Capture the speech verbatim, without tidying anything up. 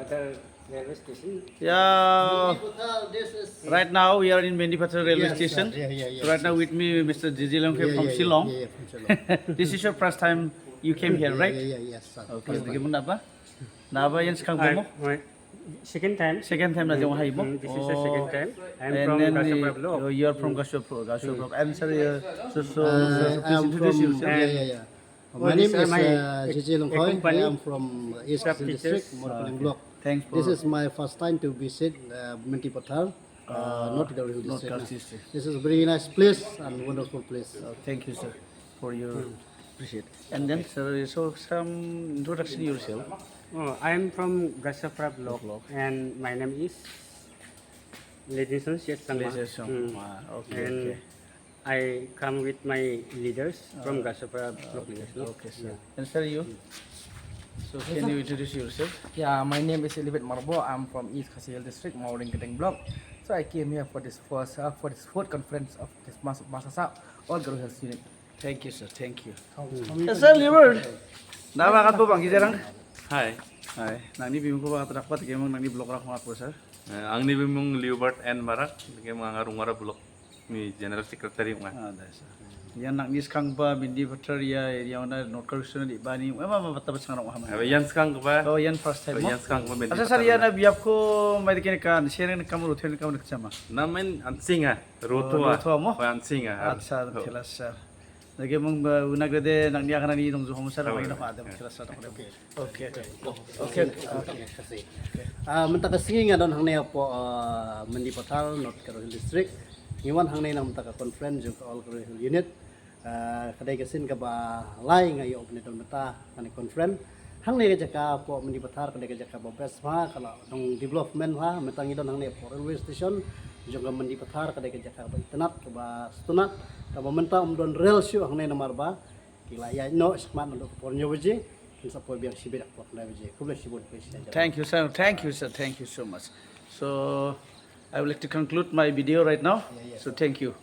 Pathar railway station. Yeah. Pathar, this is Right now we are in Mendipathar railway Yes, sir. station. Yeah, yeah, yes, Right now yes. With me, Mister Jiji Longkhe Yeah, from yeah, Shillong. Yeah, yeah, from Shillong. This is your first time you came here, Yeah, right? Yeah, yeah, yes, sir. Okay, lagi mun apa? Naba yan sekarang I, bomo? my second time. Second time na jong hai mo. Mm, this is the second time. I'm And from then Gachapra you, block. oh, you are from Gachapra, Gachapra block. And sir, uh, so so, Uh, so I please am introduce from, yourself. Yeah, yeah, yeah. My Oh, name this is are my uh, J J Longkhoy. company. I am from uh, East Staff Khasi teachers. District, Morphelang Block. Thanks for This is my first time to visit uh, Mendipathar, uh, Uh, North Garo Hill North District. Garo District. This is a very nice place and wonderful place. Uh, thank you, sir, for your appreciate. And then, sir, so some introduction yourself. Oh, I'm from Gachapra block, Block. And my name is Ledinson Siet Sangma. Laser song. Mm. Ah, okay, And okay. I come with my leaders from Ah, Gachapra block Okay, leaders. No? okay, sir. Yeah. And sir, you? So can you introduce yourself? Yeah, my name is Elibet Marbo. I'm from East Khasi Hills District, Mawryngkneng Block. So I came here for this first, uh, for this fourth conference of this Mas- Masasa All Garo Hills Unit. Thank you, sir. Thank you. How Eh, sir, Liver. Naba kat bo bang ki jarang. Hi. Hai, nangni bimung ko ba dak pat ke mang nangni block rak mak ko, sir. Eh, Angni bimung Liubert N Marak, ke mang Rungwara block ni general secretary ma. Ah, da, sir. Yan nangni skang ba Mendipathar ya area na North Garo Hills ni bani. Eh, ma ma ta ba sang rong ha. Aba yan skang ba. Oh, yan first time. Yan skang ba. Asa sir, yan na biap ko mai de kan share ne kam ru thel kam ne chama. Namen Ansinga, Rotho. Rotho mo? Ansinga. Acha, thela sir. Lagi mong ba una grade nang dia kana ni dong ju hom sir nang ina pa dem thela sir. Okay. Okay. Okay. Ah, mynta ka sngi nga don hangne hapoh ah, Mendipathar, North Garo Hill District. Ngi wan hangne na mynta ka conference jong ka All Garo Hill Unit. Ah, ka dei ka sien kaba lai nga ïoh ban don mynta kane conference. Hangne ka jaka hapoh Mendipathar ka dei ka jaka ba best bha, ka la dang development bha, mynta ngi don hangne hapoh railway station jong ka Mendipathar ka dei ka jaka ba itynnad, kaba sngewtynnad, kaba mynta ym don rail shuh hangne namar ba ki la ïaid noh shakhmat naduh ka por hynñiew baje, kin sa poi biang shibit ha ka por khyndai baje. Khublei shibun. Thank you, sir. Thank you, sir. Thank you so much. So, I would like to conclude my video right now. So, thank you.